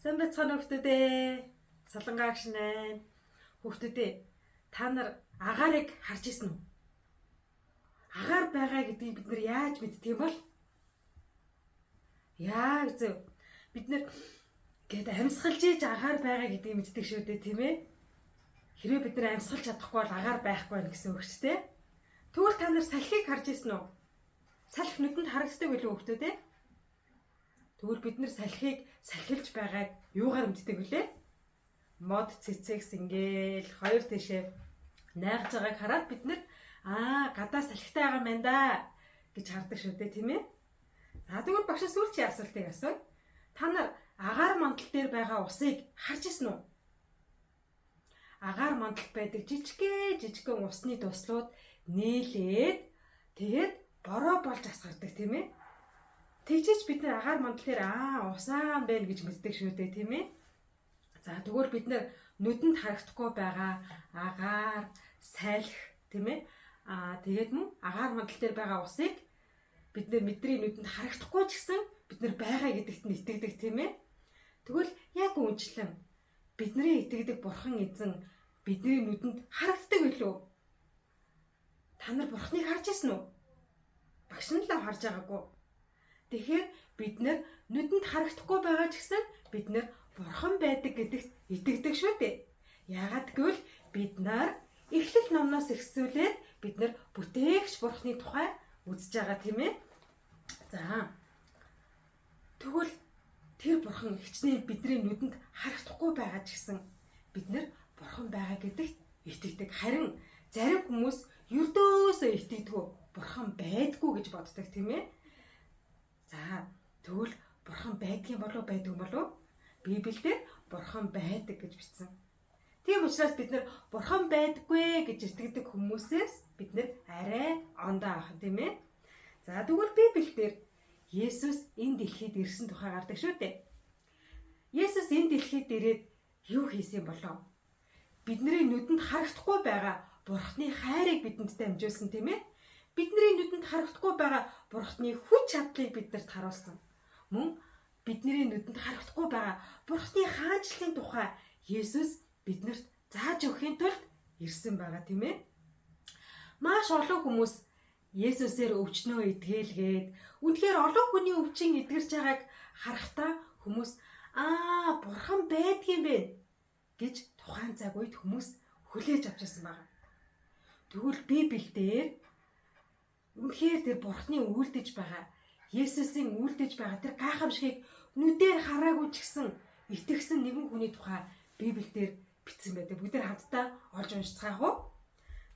Сайн байцгаана хүүхдүүдээ. Солонгоо агш байна. Хүүхдүүдээ, та нар агаарыг харж ирсэн үү? Агаар байгаа гэдгийг бид нар яаж мэддэг юм бол? Яг зөв. Бид нар гээд амьсгалж иж агаар байгаа гэдгийг мэддэг шүү дээ, тийм ээ? Хэрвээ бид нар амьсгалж чадахгүй бол агаар байхгүй байх гэсэн үг шүү дээ. Тэгвэл та нар салхийг харж ирсэн үү? Салхи нүдэнд харагддаг билүү, хүүхдүүдээ? Тэгвэл бид нар салхийг салхилж байгааг юугаар мэддэг билээ? Мод цэцэгс ингээл хоёр тишээ найгаж байгааг хараад бид нар гадаа салхитай байгаа юм байна да гэж хардаг шүү дээ, тийм ээ? За, тэгвэл багш сүүлчийн асуултыг асууя. Та нар агаар мандал дээр байгаа усыг харж ирсэн үү? Агаар мандалд байдаг жижигхэн жижигхэн усны дуслууд нийлээд, тэгээд бороо болж асгардаг, тийм ээ? Тэгжиж бид нар агаар мандал дээр усаан байна гэж мэддэг шүү дээ, тийм ээ? За, тэгвэл бид нар нүдэнд харагдахгүй байгаа агаар, салхи, тийм ээ? Тэгээд мөн агаар мандал дээр байгаа усыг бид нар бидний нүдэнд харагдахгүй ч гэсэн бид нар байгаа гэдэгт нь итгэдэг, тийм ээ? Тэгвэл яг үнэчлэн бидний итгэдэг бурхан эзэн бидний нүдэнд харагддаг билүү? Та нар бурханыг харж ирсэн үү? Багш нь л харж байгаагүй. Тэгэхээр бид нар нүдэнд харагдахгүй байгаа ч гэсэн бид нар бурхан байдаг гэдэгт итгэдэг шүү дээ. Яагаад гэвэл бид нар Эхлэл номноос эхлүүлээд бид нар бүтээгч бурханы тухай үзэж байгаа, тийм ээ? За. Тэгвэл тэр бурхан хичнээн бидний нүдэнд харагдахгүй байгаа ч гэсэн бид нар бурхан байгаа гэдэгт итгэдэг. Харин зарим хүмүүс ердөөсөө итгэдэггүй, бурхан байдгүй гэж боддог, тийм ээ? За, тэгвэл бурхан байдгийн болов, байдгүй болов? Библиэлд бурхан байдаг гэж бичсэн. Тийм учраас бид нар бурхан байдаггүй гэж итгэдэг хүмүүсээс бид нар арай ондоо авах, тийм ээ? За, тэгвэл Библиэлд Есүс энэ дэлхийд ирсэн тухай гардаг шүү дээ. Есүс энэ дэлхийд ирээд юу хийсэн болов? Бидний нүдэнд харагдахгүй байгаа Бурханы хайрыг бидэнд дамжуулсан, тийм ээ? Бидний нүдэнд харагдахгүй байгаа Бурханы хүч чадлыг биднэрт харуулсан. Мөн бидний нүдэнд харагдахгүй байгаа Бурханы хаанчлалын тухай Есүс биднэрт зааж өгөхийн тулд ирсэн байгаа, тийм ээ? Маш олон хүмүүс Есүсээр өвчнөө эдгээлгээд, үнэхээр олон хүний өвчин эдгэрч байгааг харахтаа хүмүүс бурхан байдгийм бэ гэж тухайн цаг үед хүмүүс хүлээж авч байсан байгаа. Тэгвэл Библиэлд үнэхээр тэр бурхны үйлдэж байгаа, Есүсийн үйлдэж байгаа тэр гайхамшигыг нүдээр хараагүй ч гэсэн итгэсэн нэгэн хүний тухай Библиэлд бичсэн байдаг. Бүгдээр хамтдаа олж уншицгаах уу?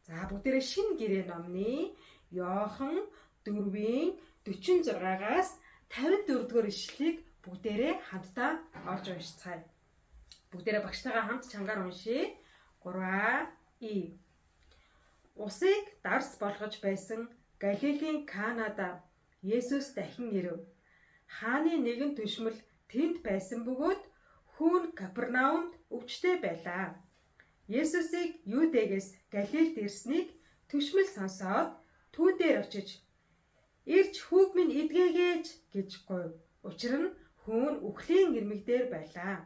За, бүгдээрээ Шинэ Гэрээ номны Иохан 4-ийн 46-аас 54 дугаар ишлэлийг бүгдээрээ хамтдаа олж уншицгаая. Бүгдээрээ багштайгаа хамт чангаар уншъя. 3 И. Усыг дарс болгож байсан Галилийн Канада Есүс дахин ирэв. Хааны нэгэн түшмэл тэнд байсан бөгөөд хүү нь Капернаумд өвчтөй байлаа. Есүсийг Юдэгээс Галилд ирснийг түшмэл сонсоод түүн дээр очиж, "Ирж хүүг минь эдгээгээч" гэж гуйв. Учир нь хүү нь үхлийн ирмэг дээр байлаа.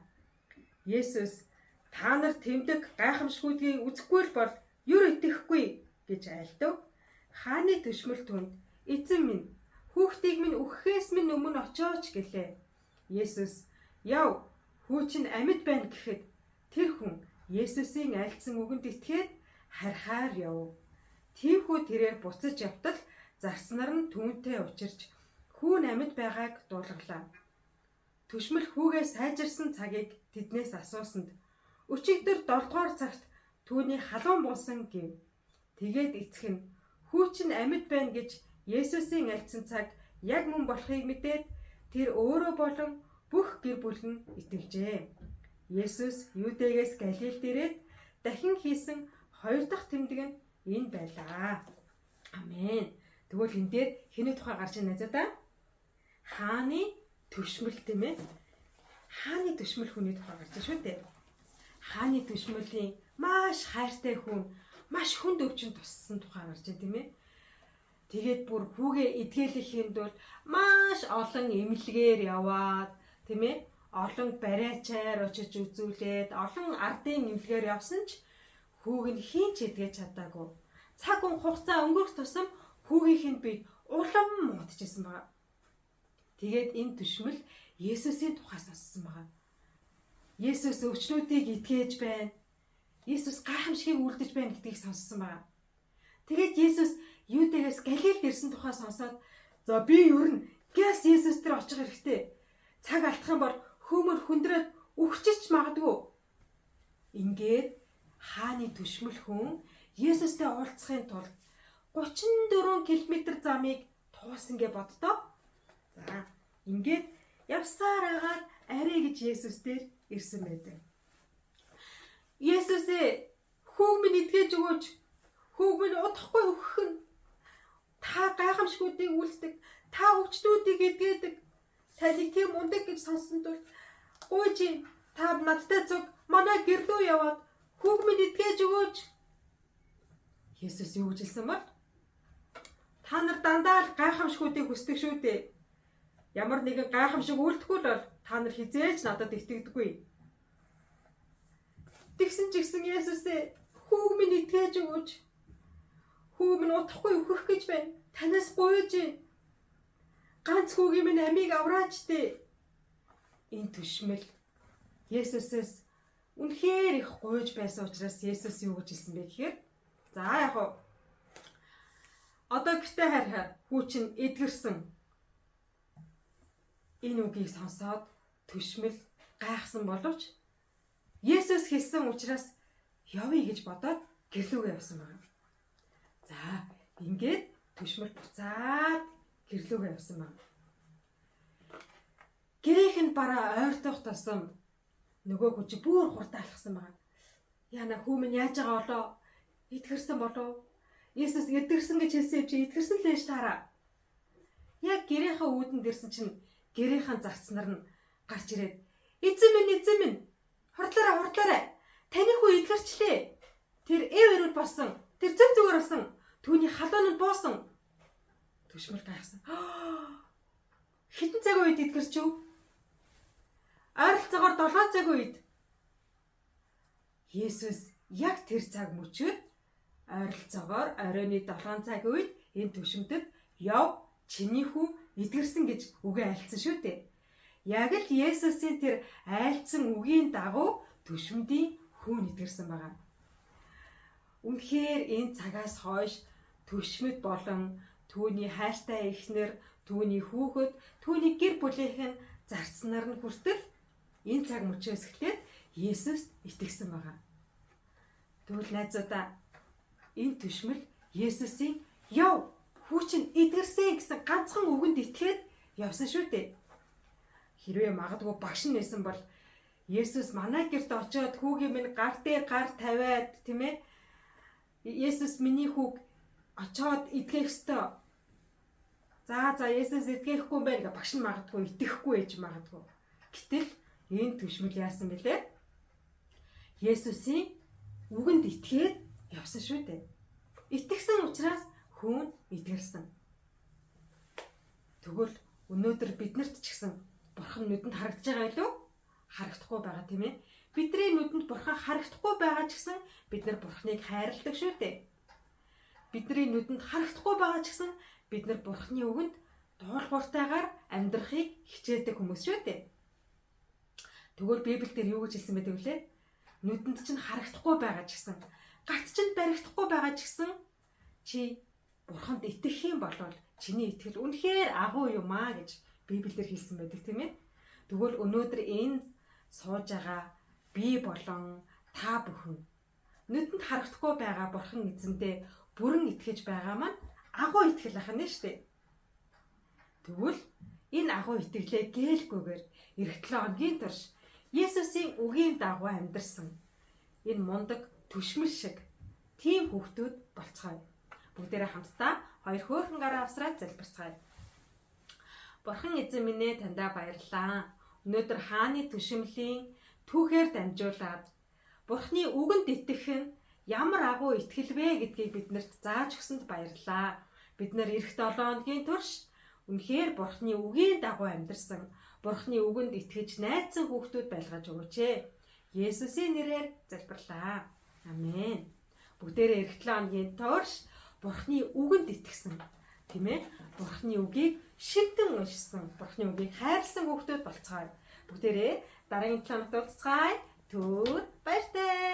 Есүс "Та нар тэмдэг гайхамшгуудыг үзэхгүй л бол ер итгэхгүй" гэж айлдав. Хааны түшмэл түүнд "Эзэн минь, хүүхдийг минь үхэхээс минь өмнө очооч" гэлээ. Есүс "Яв, хүү чинь амьд байна" гэхэд тэр хүн Есүсийн айлдсан үгэнд итгээд хархаар яв. Тиймээс тэрээр буцаж явтал зарснаар нь түүнтэй учирч хүү нь амьд байгааг дуулгалаа. Түшмэл хүүгээ сайжирсан цагийг тэднээс асуусанд өчигдөр 7 дугаар цагт түүний халуун буусан гэв. Тэгээд эцэг нь хүү чинь амьд байна гэж Есүсийн альдсан цаг яг мөн болохыг мэдээд тэр өөрөө болон бүх гэр бүл нь итгэжээ. Есүс Юдэгээс Галилд ирээд дахин хийсэн хоёр дахь тэмдэг нь энэ байлаа. Амен. Тэгвэл энэ дээр хэний тухай гарч ирнэ заа? Хааны түшмэл, тийм ээ? Хааны түшмэл хүний тухай гарч байна шүү дээ. Хааны түшмэлийн маш хайртай хүн, маш хүнд өвчин туссан тухай гарч байна, тийм ээ? Тэгээд бүр хүүгээ эдгээлэхийн тулд маш олон эмнэлгээр яваад, тийм ээ? Олон бариачаар очиж үзүүлээд олон ардын эмнэлгээр явсан ч хүүг нь хэн ч эдгэж чадаагүй. Цаг хугацаа өнгөрөх тусам хүүгийнх нь бие улам муудчихсан байгаа. Тэгээд энэ түшмэл Есүсийн тухай сонссон байгаа. Есүс өвчнүүдийг эдгэж байна. Есүс гайхамшигыг үлдэж байна гэдгийг сонссон байгаа. Тэгээд Есүс Юдэгээс Галилд ирсэн тухай сонсоод за би ер нь гэс Есүс дээр очих хэрэгтэй. Цаг алдах юм бол хөөмөр хүндрээд үхчихэж магадгүй. Ингээд хааны түшмэл хүн Есүстэй уулзахын тулд 34 км замыг туусан гэ боддоо. За ингээд явсаар агаад арай гэж Есүс дээр ирсэн байдаг. Есүсээ, хүүг минь эдгэж өгөөч. Хүүг минь удахгүй өөхөх нь. Та гайхамшгуудыг үйлддэг. Та өвчтүүдийг эдгээдэг. Таныг тийм мундаг гэж сонссон тул гуйж та надтай цуг манай гэр лүү яваад хүүг минь эдгэж өгөөч. Есүс юу гэж хэлсэн бол? Та нар дандаа л гайхамшгуудыг хүсдэг шүү дээ. Ямар нэгэн гайхамшиг үйлдэхгүй л бол та нар хэзээ ч надад итгэдэггүй. Тэгсэн ч гэсэн Есүсээ, хүүг минь эдгэж өгөөч. Хүү минь удахгүй өөхөх гэж байна. Танаас гуйж байна. Ганц хүүгийн минь амийг авраач дээ. Энэ түшмэл Есүсээс үнэхээр их гуйж байсан учраас Есүс юу гэж хэлсэн бэ гэхээр за яг уу одоо гэртээ харихаар хүү чинь эдгэрсэн. Энэ үгийг сонсоод түшмэл гайхсан боловч Есүс хэлсэн учраас явъя гэж бодоод гэрлүүгээ явсан байна. За ингээд түшмэл буцаад гэрлүүгээ явсан байна. Гэрийнх нь бараа ойртох тосом нөгөө хүн чи бүр хурдан алхсан байгаа. Яна хүү минь яаж байгаа болоо? Итгэрсэн болов? Есүс эдгэрсэн гэж хэлсэн юм чи итгэрсэн л ээж таараа. Яг гэрийнхээ үүдэнд ирсэн чинь гэрийнхээ зарцнаар нь гарч ирээд эзэн минь, эзэн минь, хурдлаарай, хурдлаарай. Таны хүү эдгэрчлээ. Тэр эв эрүүл болсон. Тэр зөв зүгээр болсон. Түүний халуун нь буусан. Түшмэл гайхсан. Хэдэн цагийн үед эдгэрчв? Ойролцоогоор 7 цагийн үед. Есүс яг тэр цаг мөчөд ойролцоогоор оройн 7 цагийн үед энэ түшимтэд яв, чиний хүү эдгэрсэн гэж үгээ айлцсан шүү дээ. Яг л Есүсийн тэр айлцсан үгийн дагуу түшимдийн хүү нь эдгэрсэн байгаа. Үнэхээр энэ цагаас хойш түшмэд болон түүний хайртай эхнэр, түүний хүүхэд, түүний гэр бүлийнх нь зарцнаар нь хүртэл энэ цаг мөчөөс эхлээд Есүст итгэсэн байгаа. Тэгвэл найзуудаа, энэ түшмэл Есүсийн яв, хүү чинь эдгэрсэн гэсэн ганцхан үгэнд итгээд явсан шүү дээ. Хэрвээ магадгүй багш нь байсан бол Есүс манай гэрт очиод хүүгийн минь гар дээр гар тавиад, тийм ээ, Есүс миний хүүг очиод эдгэх ёстой. За за Есүс эдгэхгүй юм байна гэж багш нь магадгүй итгэхгүй ээж магадгүй. Гэтэл энэ түшмэл яасан бэлээ? Есүсийн үгэнд итгээд явсан шүү дээ. Итгэсэн учраас хүн эдгэрсэн. Тэгвэл өнөөдөр биднэрт ч гэсэн Бурхан нүдэнд харагдаж байгаа илүү харагдахгүй байгаа, тийм ээ. Бидний нүдэнд Бурхан харагдахгүй байгаа ч гэсэн бид нар Бурханыг хайрладаг шүү дээ. Бидний нүдэнд харагдахгүй байгаа ч гэсэн бид нар Бурханы үгэнд дуулууртайгаар амьдрахыг хичээдэг хүмүүс шүү дээ. Тэгвэл Библиэлд юу гэж хэлсэн байдаг вүлээ? Нүдэнд чинь харагдахгүй байгаа ч гэсэн, гарт чинь баригдахгүй байгаа ч гэсэн чи Бурханд итгэх юм бол чиний итгэл үнэхээр агуу юм аа гэж Библиэлд хэлсэн байдаг, тийм ээ. Тэгвэл өнөөдөр энэ сууж байгаа би болон та бүхэн нүдэнд харагдахгүй байгаа Бурхан эзэндээ бүрэн итгэж байгаа маань агуу итгэл ах нь шүү дээ. Тэгвэл энэ агуу итгэлээ гээлгүйгээр эх 7 хоногийн турш Есүсийн үгийн дагуу амьдарсан энэ мундаг түшмэл шиг тийм хүүхдүүд болцгоё. Бүгдээрээ хамтдаа хоёр хөөрхөн гараа авсраад залбирцгаая. Бурхан эзэн минь ээ, таньдаа баярлалаа. Өнөөдөр хааны түшимлийн түүхээр дамжуулаад Бурханы үгэнд итгэх нь ямар агуу итгэл вэ гэдгийг биднэрт зааж өгсөнд баярлалаа. Бид нар ирэх 7 хоногийн турш Үнэхээр Бурхны үгийн дагуу амьдарсан, Бурхны үгэнд итгэж найдсан хүүхдүүд байлгаж өгөөч ээ. Есүсийн нэрээр залбирлаа. Амен. Бүгдээрээ ирэх 7 хоногийн турш Бурхны үгэнд итгэсэн, тийм ээ? Бурхны үгийг шивдэн уншсан, Бурхны үгийг хайрлсан хүүхдүүд болцгоё. Бүгдээрээ дараагийн 7 хоногт уулзцгаая. Түр баяртай.